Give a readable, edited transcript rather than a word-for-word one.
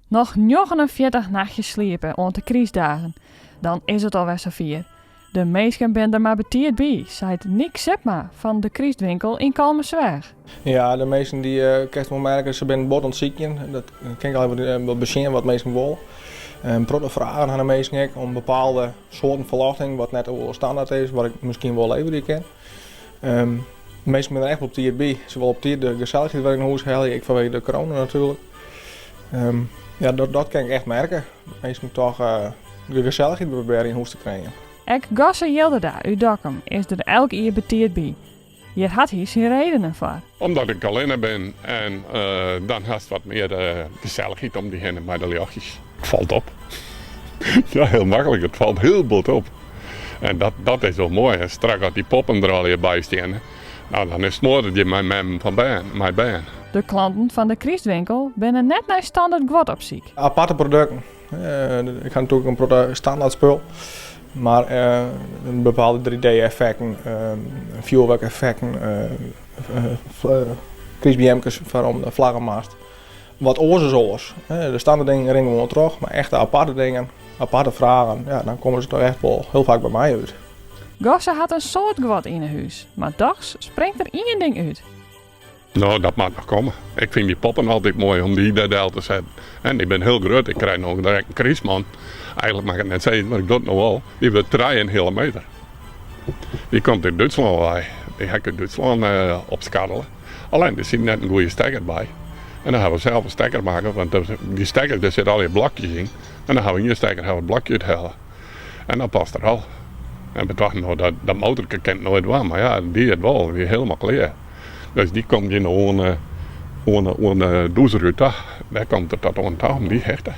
Noch 49 nachtjes sliepe oant de krystdagen, dan is it alwer safier. De minsken binne der mar betiid by, seit Niek Sipma fan de krystwinkel yn Kollumersweach. Ja, de minsken dy kinst wol merke, se binne bot oan it sykjen. Dat kin ik allegear wol besjen wat minsken wolle. In protte fragen ha de minsken ek om bepaalde soarten ferljochting, wat net oeral standaard is, wat ik miskien wol leverje kin. De minsken binne der echt wol op tiid by. Se wolle op tiid de gesellichheid wer yn hûs helje, ek fanwege de corona natuerlik. Ja, dat kin ik echt merke. De minsken toch de gesellichheid wer yn hûs te krijen. Ek Gosse Jilderda út Dokkum is der elk jier betiid by. Hjir hat hy syn redenen foar. Omdat ik allinne bin en dan hast wat mear gesellichheid om dy hinne mei de ljochtjes. It falt op. Ja, hiel maklik, it falt hiel bot op. En dat, dat is wol moai. En strak as dy poppen der allegear by steane, no dan is it moai dat je mei memmen fan bern, mei bern. De klanten fan de krystwinkel binne net nei standert guod op syk. Aparte produkten. Ik ha natuerlik in protte standaard spul, mar bepaalde 3D-effekten, fjoerwurkeffekten, krystbeamkes foar om de flaggemast. Wat oars is oars. De standaard dingen rinne gewoan troch, mar echte aparte dingen, aparte fragen, ja, dan komme se toch echt wol hiel faak by my út. Gosse hat in soad guod yn 'e hûs, mar dochs springt der ien ding út. No, dat moat noch komme. Ik fyn dy poppen altyd moai om dy dêr del te setten. En dy binne hiel grut. Ik krij no direkt in krystman. Eigenlik mei ik it net sizzen, mar ik doch it no wol. Dy wurdt trije en in heale meter. Dy komt út Dútslân wei. Dy ha ik út Dútslân opskarrele. Allinne, der sit net in goede stekker by. En dan ha we sels in stekker makke, want dy stekker, dêr sitte allegear blokjes yn. En dan ha we ien stekker, ha we it blokje úthelle. En dan past er al. En we tochten, no, dat motorke kin it noait dwaan. Mar ja, die it wol. Wie helemaal klear. Dus dy komt hjir no oan, oan, oan de dûsrút ta. Dêr komt er tot oan ta, om dy hichte.